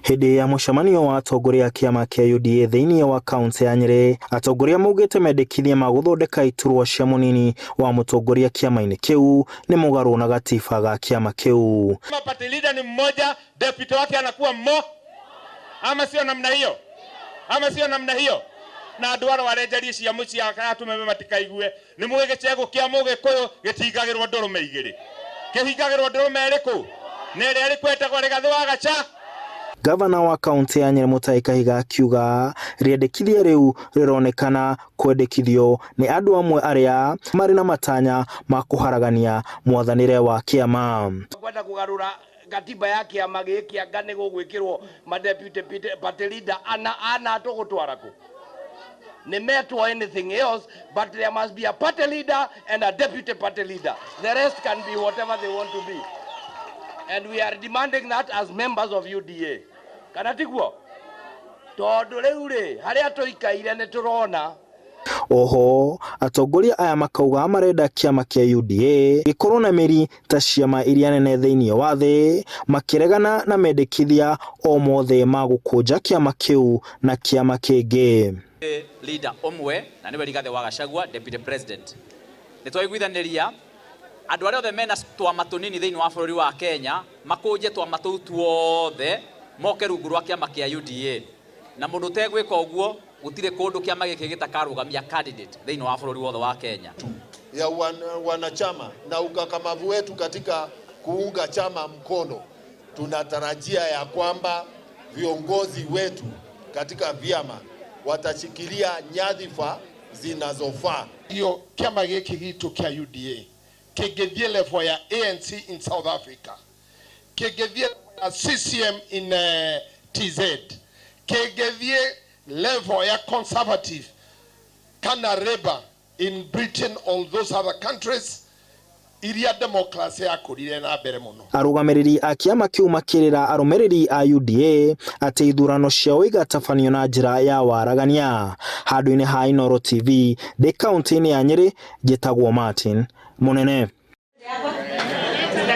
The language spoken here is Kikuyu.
Hĩndĩ ya mũcemanio wa atongoria a kĩama kĩa UDA thĩinĩ wa kaunti ya Nyĩrĩ, atongoria maugĩte mendekithia ma gũthondeka iturwa cia mũnini wa mũtongoria kĩama-inĩ kĩu nĩ mũgarũ na gatiba ga kĩama kĩu. Party leader ni mmoja, deputy wake anakuwa mmo, ama sio namna hiyo? Ama sio namna hiyo? Na andũ arware njarie cia mũciĩ atumeme matikaigue nĩ mũĩ gĩcegũ kĩa mũgĩkũyũ gĩtingagĩrwo ndũrũme igĩrĩ, kĩhingagĩrwo ndũrũme ĩrĩkũ? Na ĩrĩa ĩrĩkũ ĩtagwo Rigathĩ wa Gacha. Gavana wa kaunti ya Nyĩrĩ Mutahi Kahiga akiuga rĩendekithia rĩu rĩronekana kwendekithio nĩ andũ amwe arĩa marĩ na matanya ma kũharagania mwathanĩre wa kĩama. Kwenda kũgarũra gatiba ya kĩama gĩkĩ anga nĩ gũgwĩkĩrwo ma deputy party leader ana ana tũgũtwara kũ? Nĩ metwo anything else, but there must be a party leader and a deputy party leader. The rest can be whatever they want to be, and we are demanding that as members of UDA. Kana tiguo? Tondũ rĩu rĩ harĩa tũikaire nĩ tũrona. Oho atongoria aya makauga marenda kĩama kĩa UDA gĩkorwo na mĩri ta ciama iria nene thĩinĩ wa thĩ, makĩregana na mendekithia o mothe ma gũkũnja kĩama kĩu na kĩama kĩngĩ. Leader ũmwe na nĩwe Rigathĩ wa Gachagua, deputy president. Nĩ twaiguithanĩria andũ arĩa othe mena twama tũnini thĩinĩ wa bũrũri wa Kenya makũnje twama tũu tuothe moke rungu rwa kĩama kĩa UDA, na mũndũ ũtegwĩka ũguo gũtirĩ kũndũ kĩama gĩkĩ gĩtakarũgamia candidate thĩinĩ wa bũrũri wothe wa Kenya. Ya wanachama na ukakamavu wetu katika kuunga chama mkono, tunatarajia ya kwamba viongozi wetu katika vyama watashikilia nyadhifa zinazofaa. Hiyo kiama gĩkĩ gitũ kĩa UDA kĩngĩthiĩ level ya ANC in South Africa, kĩngĩthiĩ level ya CCM in TZ, kĩngĩthiĩ level ya Conservative kana Labour in Britain, all those other countries iria democracy yakũrire na mbere mũno. Arũgamĩrĩri a kĩama kĩu makĩrĩra arũmĩrĩri a UDA atĩ ithurano ciao igatabanio na njĩra ya waragania. Handũ-inĩ ha Inooro TV ndĩ kaunti-inĩ ya Nyĩrĩ, njĩtagwo Martin Mũnene.